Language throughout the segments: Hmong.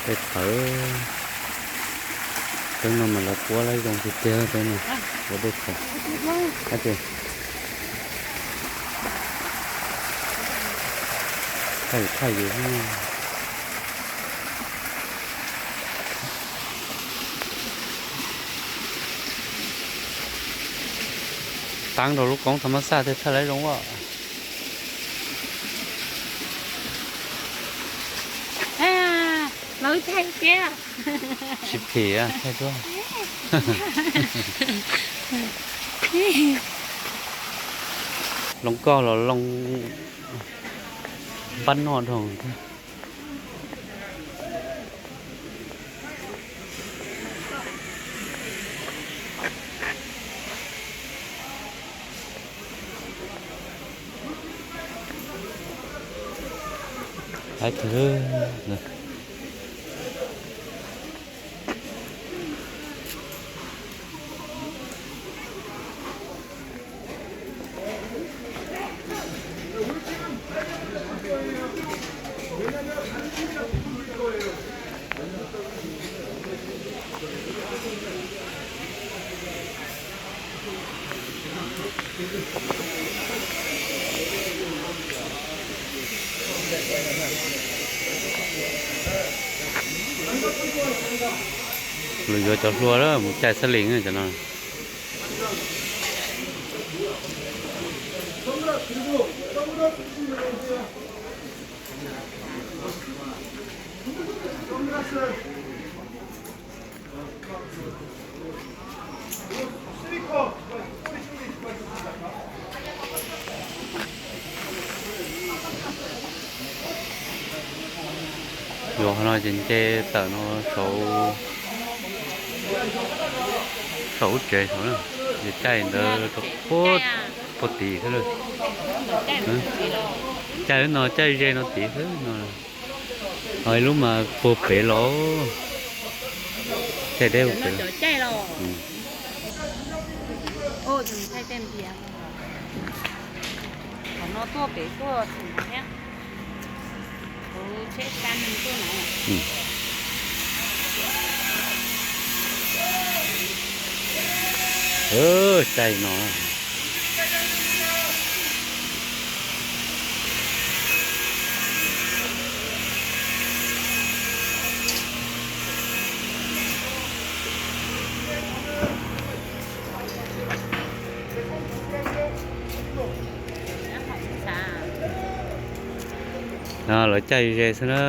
Tej qhawv, tej no mas lawv puab lawv zoo tiag tiag tej no, ua tej qhawv. Thaij thaij yus. Taab rau lub koob tha mab xaj thiaj thaij lawv zoo as. Lawv thaij thiab. Tsis phim thaij tuaj. Loo koj los loo npab noj dhau thiab. Lug yuav cov hlua mus caij xab lis cov no. Yuav qhov no ces nce tawm no saum, saum lub tsev saud na, ces caij ntawd rau puag, puag tid xwb lawm. Caij lub no caij ze no tid xwb no. Ho ib lub mas puag pem los, caij deb puag pem los. Caij no. No lawv caij ze xwb na.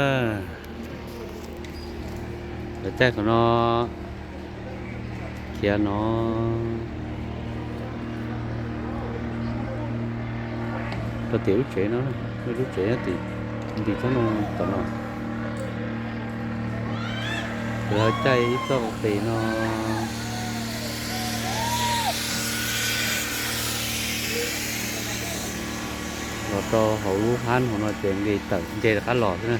Lawv caij qhov no, khiav no. Rau tim lub tsev no, lub tsev nyob tim ntim tsob ntoo tom no. Lawv caij ib txoj qis no los rau hauv lub hab hauv no ces nqis tawm nce rov qab los xwb na.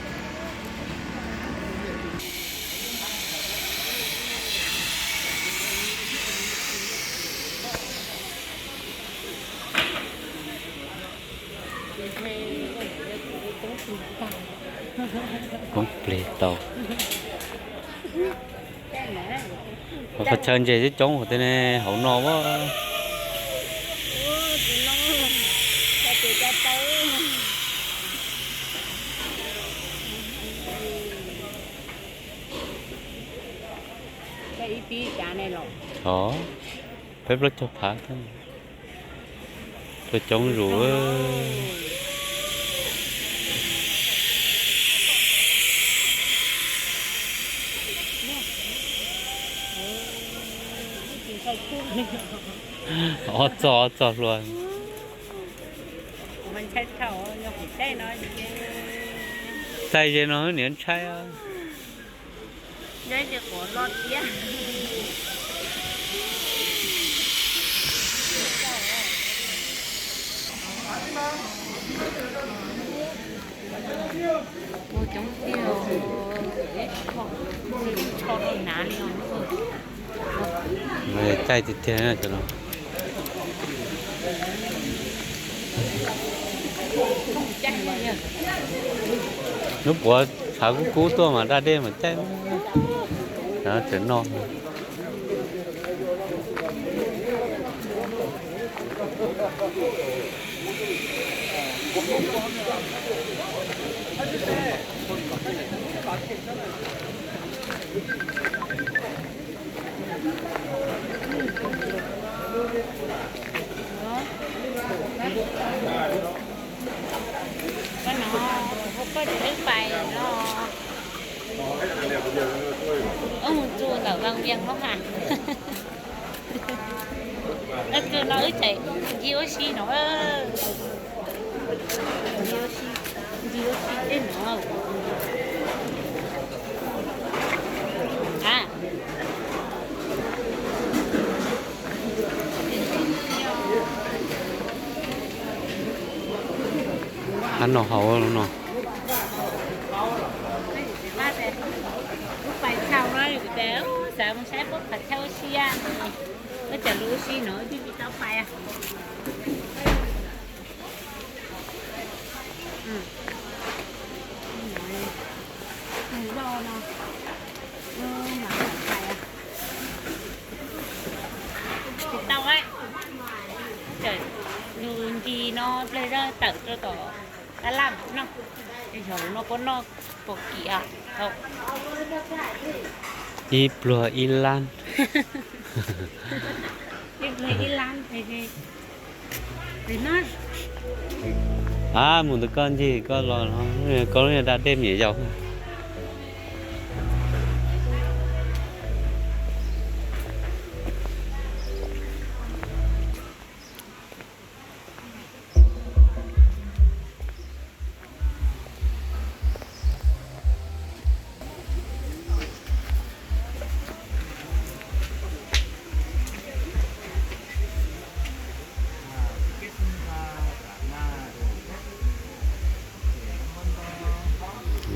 Poob pleg tau. Qhov chaw ntses coob coob hauv tej ne, hauv no a. Os, peb plaub caug phav, coob coob zus. Ob txoj ob txoj hlua. Txaij ze no niam ntshai. Ua coob tiag, tsho rau hnav li os. Caij tiag tiag no. Lub puav tshav kub kub tuaj mas da dej mas caij, tseem noj. Koj no, koj tsis pais no. Tus ntawm Vaj Vias no ha. Tus no wb tseem ncig ua si no. Ncig ua si, ncig ua si tej no. A, qab no haus no. Lub pais txhaum no kuv tias xav mus saib pub qhov chaw ua si, ua cas lub ua si no twb tsis tau pais. Tsis tau, nws ncig no ple zog tawm rau tom tab laj no, xyov no puas noj pom kiag. Ib pluag ib lab. Ib pluag ib lab. A, mus ntawm koj ncig koj los, koj lub da dej me nyuam yaus.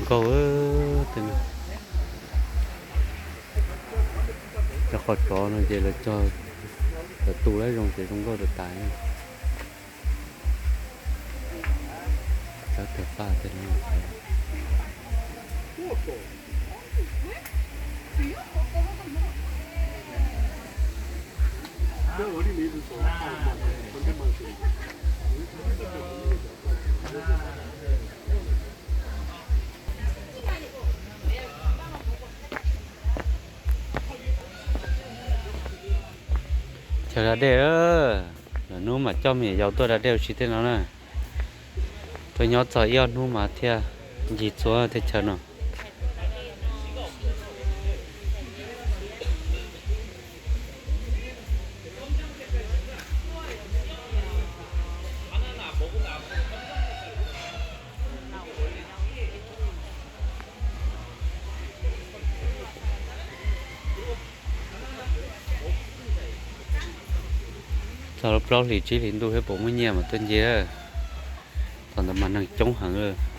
Nkauj, cov qhov tsov no ces lawv cog, lawv tu lawv zoo ces zoo nkauj tas tas. Cov tawg paj tej no. Chaw da dej, lwm hnub mam coj me nyuam yaus tuaj da dej ua si tej no na. Tuaj nyob txog ib ob hnub mas thiaj ncig txhua teb chaws no. Txog plaub hlis tsib hlis ntuj thiab puas muaj nyiaj mas tuaj ncig. Thaum ntawd mas neeg coob heev.